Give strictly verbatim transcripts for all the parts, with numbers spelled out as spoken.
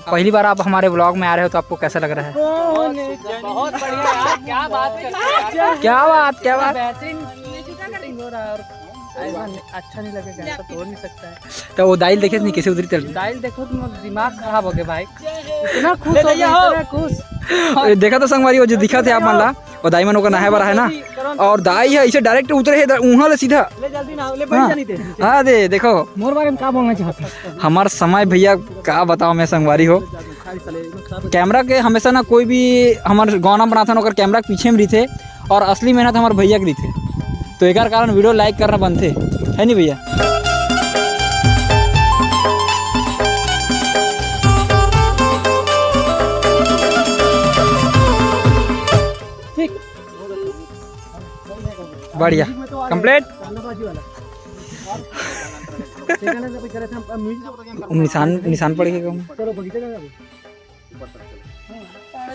पहली बार आप हमारे व्लॉग में आ रहे हो, तो आपको कैसा लग रहा है? बहुत बढ़िया यार, क्या बात करते हो यार। क्या बात, क्या बात। बेहतरीन shooting हो रहा है और ऐसा नहीं, अच्छा नहीं लगेगा, ऐसा तो हो नहीं सकता है। तो वो दाई ल देखे नहीं, कैसे उतरी तेल? दाई ल देखो, तुम दिमाग खराब हो गया भाई, इतना खुश हो गया, इतना खुश। ए, देखा तो संगवारी, वो जो दिखा थे आप मन ला, वो दाई मन ओकर नहाए बर आहे ना, और दाई है इसे डायरेक्ट उतरे है द-, उहाँ ले सीधा। ले जल्दी ना, ले हाँ। बैठ जानी दे। हाँ दे, देखो। मोर बारे में का बोलना चाहता है? हमार समय भैया, का बताओ मैं संगवारी हो, कैमरा के हमेशा ना कोई भी हमार गाना बनाथन, ओकर कैमरा के पीछे में रहिथे और असली मेहनत हमार भैया के रहिथे। तो एकर कारण वीडियो लाइक करना बनथे, है नहीं भैया? ठीक। बढ़िया। कंप्लीट। निशान, निशान पड़ गया। चलो बगीचा जाना।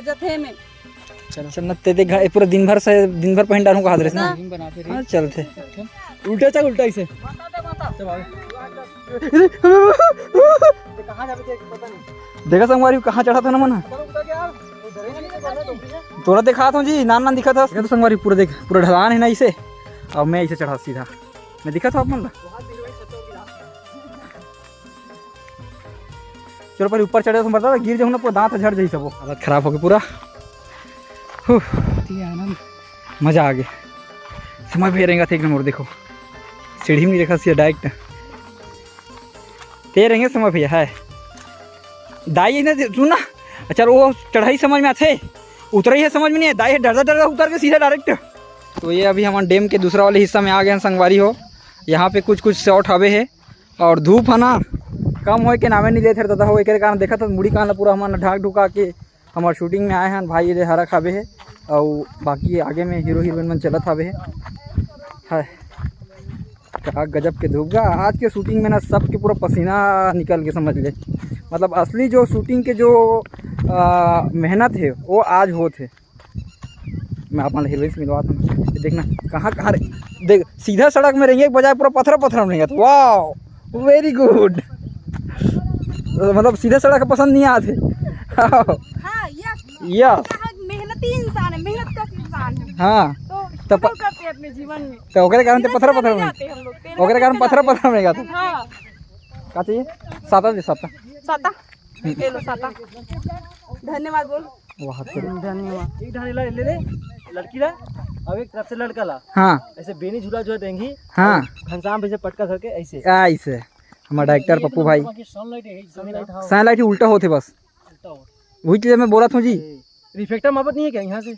जथे में। चल ना, ते देख, ए पूरा दिन भर से, दिन भर पहन डालूं कहा ड्रेस ना। हाँ, चलते। उल्टा चल, उल्टा इसे। देखा संगवारी, कहाँ चढ़ा था ना मना। तोरा दिखात हूँ जी, नान नान दिखा था। देखा तो संगवारी, पूरा देख, पूरा ढलान है ना इसे। अब मैं इसे चढ़ा सीधा। मैं दिखा था आप मन ला। चलो पहले ऊपर चढ़े तो बता, गिर जाऊँ ना, पूरा दांत झड़ जाई सबो। हालत खराब हो गई पूरा। हूँ। ये आनंद। मजा आ गया। समय भैया रहेगा एक नंबर, देखो सीढ़ी में नहीं रखा सी डायरेक्ट। ते रहेंगे समय भैया है। दाई ने सुन ना, अच्छा वो चढ़ाई समझ में आथे, उतराई है समझ में नहीं है। दाई डरता डरता उतर के सीधा डायरेक्ट। तो ये अभी हम डैम के दूसरा वाले हिस्सा में आ गए हैं संगवारी हो। यहाँ पे कुछ कुछ शॉट हवे है और धूप है ना, कम होए के नामे नहीं लेते दादा हो। एक कारण देखा था मुड़ी कान ला पूरा हमन ढाक ढुका के हमार शूटिंग में आए हैं भाई। ये दे हरा खाबे है और बाकी आगे में हीरो हीरोइन मन चलत हवे है। हाय, का गजब के धूप गा। आज के शूटिंग में ना सबके पूरा पसीना निकल के समझ ले, मतलब असली जो शूटिंग के जो आ, मेहनत है वो आज होत है। मैं आप मन हीरोइन से मिलवा दूँ। देखना कहाँ कहाँ रे-, देख सीधा सड़क में रहेंगे, एक बजाय पूरा पथरा पथरा में रहेंगे। तो वाह, वेरी गुड। मतलब सीधा सड़क पसंद नहीं आते। हाँ, यस। यस। मेहनती इंसान है, मेहनत का इंसान है। हाँ। तो तो प- struggle करते हैं अपने जीवन में। तो ओकरे कारण ते पथरा पथरा में, जाते हैं हम लोग, तेल ओकरे कारण पथरा पथरा में गया था। हाँ। का चाहिए? साता दे, साता। साता। ये लो साता। धन्यवाद बोल। वाह, तेरे धन्यवाद। एक ढाई ले ले, लड़की ला, अब एक तरफ से लड़का ला। हाँ। ऐसे बेनी झूला जो है देंगी। हाँ। घनश्याम पे से पटका धर के ऐसे। ऐसे। हमारा डायरेक्टर पप्पू भाई। Sunlight है, sunlight, हाँ। Sunlight ही उल्टा होते बस। उल्टा हो। वही चीज़ मैं बोला था जी। रिफ्लेक्टर मापत नहीं है क्या यहाँ से?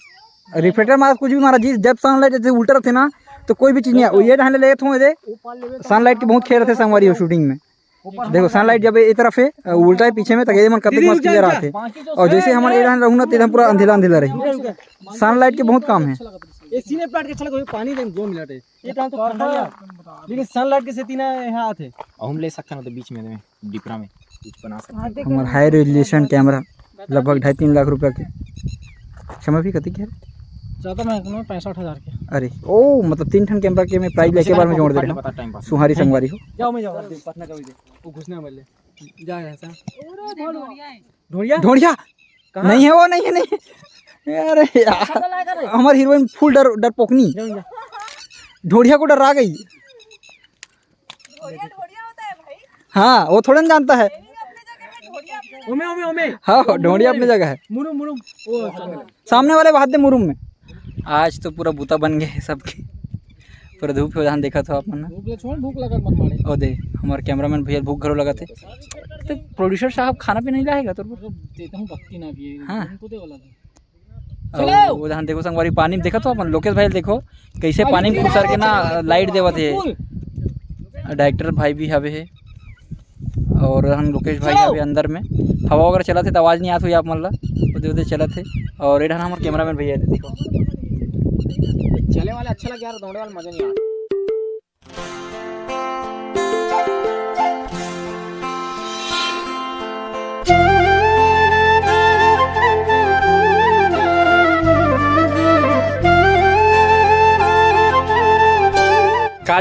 रिफ्लेक्टर मार कुछ भी मारा जी, जब सनलाइट ऐसे उल्टा रहते ना तो कोई भी चीज़ नहीं है। ये ढाने ले थोड़े दे। सनलाइट के बहुत खेल रहते संगवारी हो शूटिंग में। देखो सनलाइट जब ये तरफ है, उल्टा है पीछे में, तो ये मन कतक मस्त क्लियर आते। और जैसे हमारे ये ढाने रहू ना तो एकदम पूरा अंधेरा अंधेरा रही। सनलाइट के बहुत काम है। ये सीने प्लाट के चला कोई पानी दे दो मिनट है। ये टाइम तो ठंडा है, लेकिन सनलाइट के सेती ना यहाँ आथे। और हम ले सकते हैं तो बीच में, में डिपरा में कुछ बना सकते हैं। हमार हाई रेजोल्यूशन कैमरा लगभग ढाई तीन लाख रुपया के। क्षमा भी कति के? ज़्यादा महंगा नहीं, पैंसठ हज़ार के। अरे ओ, मतलब तीन ठन कैमरा के मैं प्राइस लेके बार में जोड़ दे रहा हूँ। सुहारी संगवारी हो। जाओ मैं जाओ, पटना जाओ, वो घुसने वाले। जा यहाँ से। ढोड़िया? ढोड़िया? कहाँ? नहीं है वो, नहीं है, नहीं है। अरे यार, हमार हीरोइन फुल डर, डरपोकनी। ढोड़िया को डरा गई। ढोड़िया, ढोड़िया होता है भाई। हाँ, वो थोड़ा ना जानता है। ओमे, ओमे, ओमे। हाँ, ढोड़िया अपनी जगह है। मुरुम, मुरुम। सामने वाले बात दे मुरुम में। आज तो पूरा बूता बन गए सबके। पूरा धूप हो जहाँ देखा था आप मन। भूख लगा, छोड़, भूख लगा मत मारे। ओ दे, हमारे कैमरामैन भैया भूख घरो लगा थे। तो प्रोड्यूसर साहब खाना पीना नहीं लाएगा तो देता हूँ, भक्ति ना भी है। हाँ। उनको दे वाला दे। और वो जहाँ देखो संगवारी, पानी में देखा तो अपन लोकेश भाई देखो कैसे पानी में घुसर के ना लाइट देवत है। डायरेक्टर भाई भी हवे है और हम लोकेश भाई हवे अंदर में। हवा वगैरह चलत है तो आवाज़ नहीं आत हुई आप मन ला। उदे उदे चलत है और ये ढान हमारे कैमरामैन भैया है, देखो। चले वाला अच्छा लगे यार, दौड़े वाला मजा नहीं आता।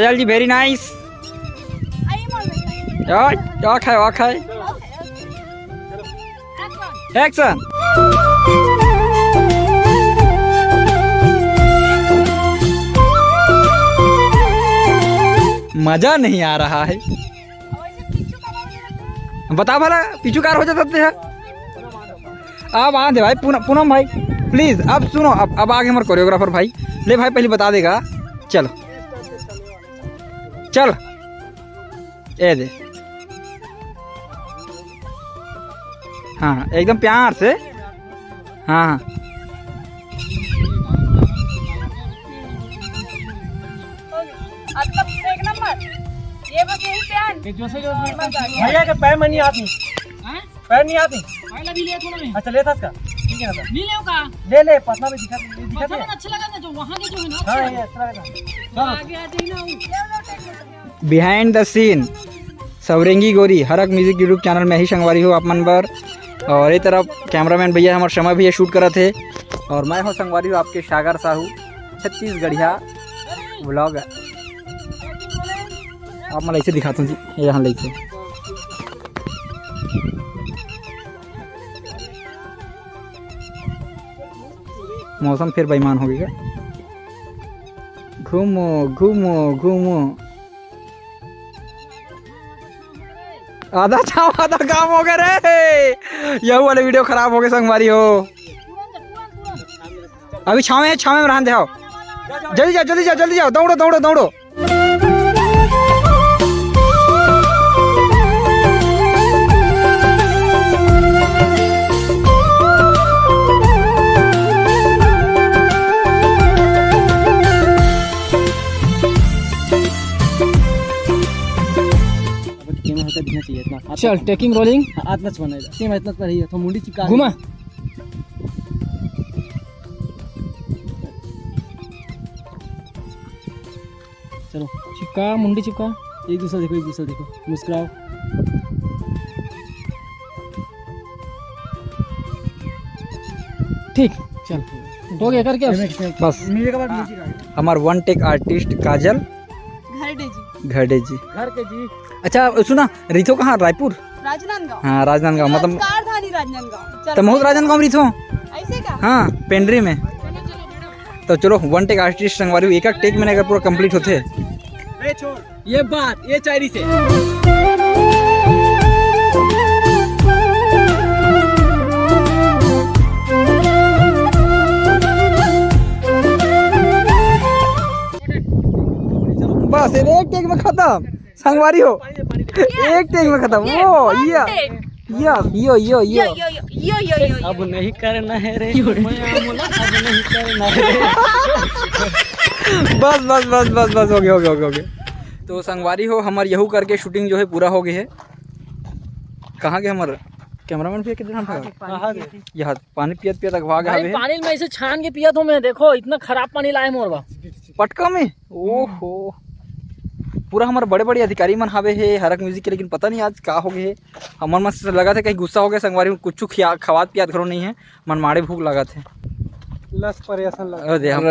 काजल जी, very nice। ओके, ओके, ओके। एक्शन। मजा नहीं आ रहा है। बता भला, पीछू कार हो जाता है। अब आ दे भाई, पूनम, पूनम भाई, प्लीज, अब सुनो, अब, अब आगे हमारे कोरियोग्राफर भाई। ले भाई, पहले बता देगा। चलो, चल, ए दे। हाँ, एकदम प्यार से। हाँ, हाँ। अब तक एक नंबर। ये बस यही प्यार। ये जोसे, जोसे। भैया के पैर में नहीं आती। हाँ? पैर नहीं आती। पैर अभी ले थोड़ा नहीं। अच्छा, ले था इसका। ठीक है ना सर? नहीं ले का? ले, ले, पतला भी दिखा, दिखा पतला दे। अच्छा लगा था जो वहाँ के जो है ना, हाँ, अच्छा ये लगा। अच्छा लगा था। तो आगे आ जाए ना वो। Behind the scene, सौरेंगी गोरी, हरक म्यूजिक YouTube चैनल में ही संगवारी हो आप मन बर। और ये तरफ कैमरामैन भैया, हमारे शमा भैया शूट करत हे। और मैं हूँ संगवारी हो आपके सागर साहू, छत्तीसगढ़िया व्लॉग। आप मैं ऐसे दिखाता हूँ जी, ये यहाँ लेके। मौसम फिर बेईमान हो गया। घूमो, घूमो, घूमो। आधा छाव, आधा काम हो गया रे। यहू वाले वीडियो खराब हो गए संगवारी हो। अभी छावे है, छावे में रहन दे, आओ। जल्दी जाओ, जल्दी जाओ, जल्दी जाओ, दौड़ो, दौड़ो, दौड़ो। अब तो कैमरा हल्का दिखना चाहिए इतना। चल, taking rolling। हाँ, इतना च बनाएगा। सेम इतना च रही है, तो मुंडी चिपका घुमा। चलो। चिपका, मुंडी चिपका। एक दूसरा देखो, एक दूसरा देखो, मुस्कुराओ। ठीक, चल। हो गया, कर क्या? बस। हाँ। हमार वन टेक आर्टिस्ट काजल। घरडे जी। घरडे जी। घर के जी। अच्छा, सुना, रिथो कहाँ? रायपुर? राजनांदगांव। हाँ, राजनांदगांव, मतलब राजनांदगांव। चल, तमहू राजनांदगांव रिथो? ऐसे का? हाँ, पेंड्री में। तो चलो, वन टेक आर्टिस्ट संगवारी, एक एक टेक में अगर पूरा कंप्लीट होते। ये बात, ये चायरी से। बस, ये एक टेक में खत्म। संगवारी हो, एक टेक में खत्म। वो, ये, यस, यो, यो, यो। यो, यो, यो। अब नहीं करना है रे, अब नहीं करना है रे। बस, बस, बस, बस, बस, हो गया, हो गया, हो गया, हो गया। तो संगवारी हो, हमार यहू करके शूटिंग जो है पूरा हो गई है। कहाँ गए हमारे कैमरामैन भैया? कितना हम कहाँ गए? यहाँ पानी पियत पियत अगवा गए भाई, हवे। पानी में ऐसे छान के पिया तो मैं, देखो, इतना खराब पानी लाए मोर बा। पटका में? ओहो, पूरा हमारे बड़े बड़े अधिकारी मन हावे हे हरक म्यूजिक के, लेकिन पता नहीं आज का हो गए हे। हमर मन से लगा थे कहीं गुस्सा हो गए संगवारी, कुछ खिया, खवात पियात घरो नहीं है, मन माड़े भूख लगा थे। लस परेशान लग अरे यार,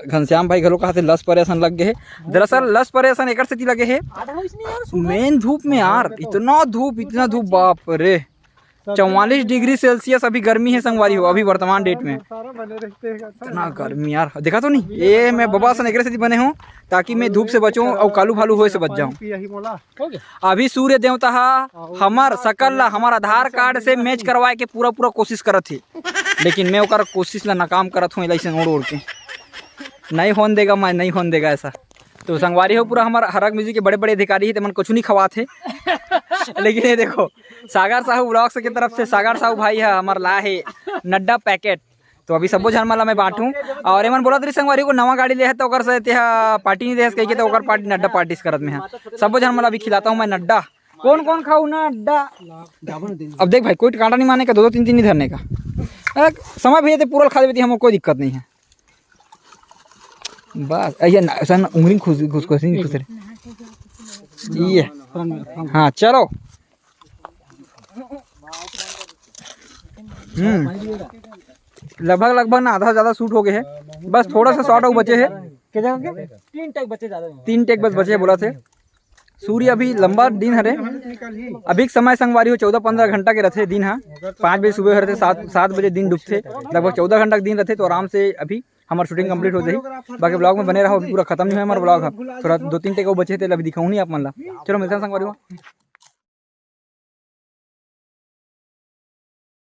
घनश्याम भाई घलो कहा थे लस परेशान लग गए हे। दरअसल लस परेशान एकर सेती लगे हे, आधा हो इसमें यार, सुबह। मेन धूप में यार, देखो। इतना धूप, इतना धूप, बाप रे। चौवालीस डिग्री सेल्सियस अभी गर्मी है संगवारी हो, अभी वर्तमान डेट में। सारा बने रहते हैं, इतना गर्मी यार, देखा तो नहीं, ये मैं बबा सन एकरे सेती बने हूँ ताकि मैं धूप से बचूं और कालू भालू होए से बच जाऊं। यही मोला। हो गया। अभी सूर्य देवता हा हमर सकल ला हमर आधार कार्ड से मैच करवाए के पूरा पूरा कोशिश करत हे, लेकिन मैं ओकर कोशिश ला नाकाम करत हूँ, एला ऐसे ओढ़ ओढ़ के। नहीं होन देगा, मैं नहीं होन देगा ऐसा। तो संगवारी हो, पूरा हमार हरक म्यूजिक के बड़े बड़े अधिकारी ही, ते मन कुछ नहीं खवात हे। लेकिन ये देखो, सागर साहू व्लॉग्स के तरफ से सागर साहू भाई है हमार ला है नड्डा पैकेट। तो अभी सबो झन मन ला मैं बांटूं। और एमन बोलत रही संगवारी को नवा गाड़ी ले है तो ओकर से ते हा पार्टी नहीं दे है कहिके, तो ओकर पार्टी नड्डा पार्टी से करत में है। सबो झन मन ला अभी खिलाता हूँ मैं नड्डा। कौन कौन खाऊ नड्डा? अब देख भाई, कोई कांटा नहीं माने का, दो दो तीन तीन नहीं धरने का। एक समय भैया ते पूरा खा देती, हमको कोई दिक्कत नहीं है। बस, ये ना, ऐसा ना, उंगली घुस, घुस, घुस, नहीं घुस रहे। ये। हाँ, चलो। हम्म। लगभग, लगभग ना आधा से ज्यादा शूट हो गए है, बस थोड़ा सा शॉट अउ बचे है। के जगह के तीन टेक बचे, ज्यादा नहीं। तीन टेक बस बचे बोला थे। सूर्य अभी लंबा दिन हरे, अभी के समय संगवारी हो चौदह पंद्रह घंटा के रथे दिन हा। पाँच बजे सुबह हरे थे, सात सात बजे दिन डूबथे, लगभग चौदह घंटा के दिन रथे, तो आराम से अभी हमार शूटिंग कंप्लीट हो जाही। बाकी ब्लॉग में बने रहो, अभी पूरा खत्म नहीं हुआ हमारा ब्लॉग हा, थोड़ा दो तीन टेक अउ बचे थे, अभी दिखाऊँ नहीं आप मन ला। चलो मिलते हैं संगवारी हो।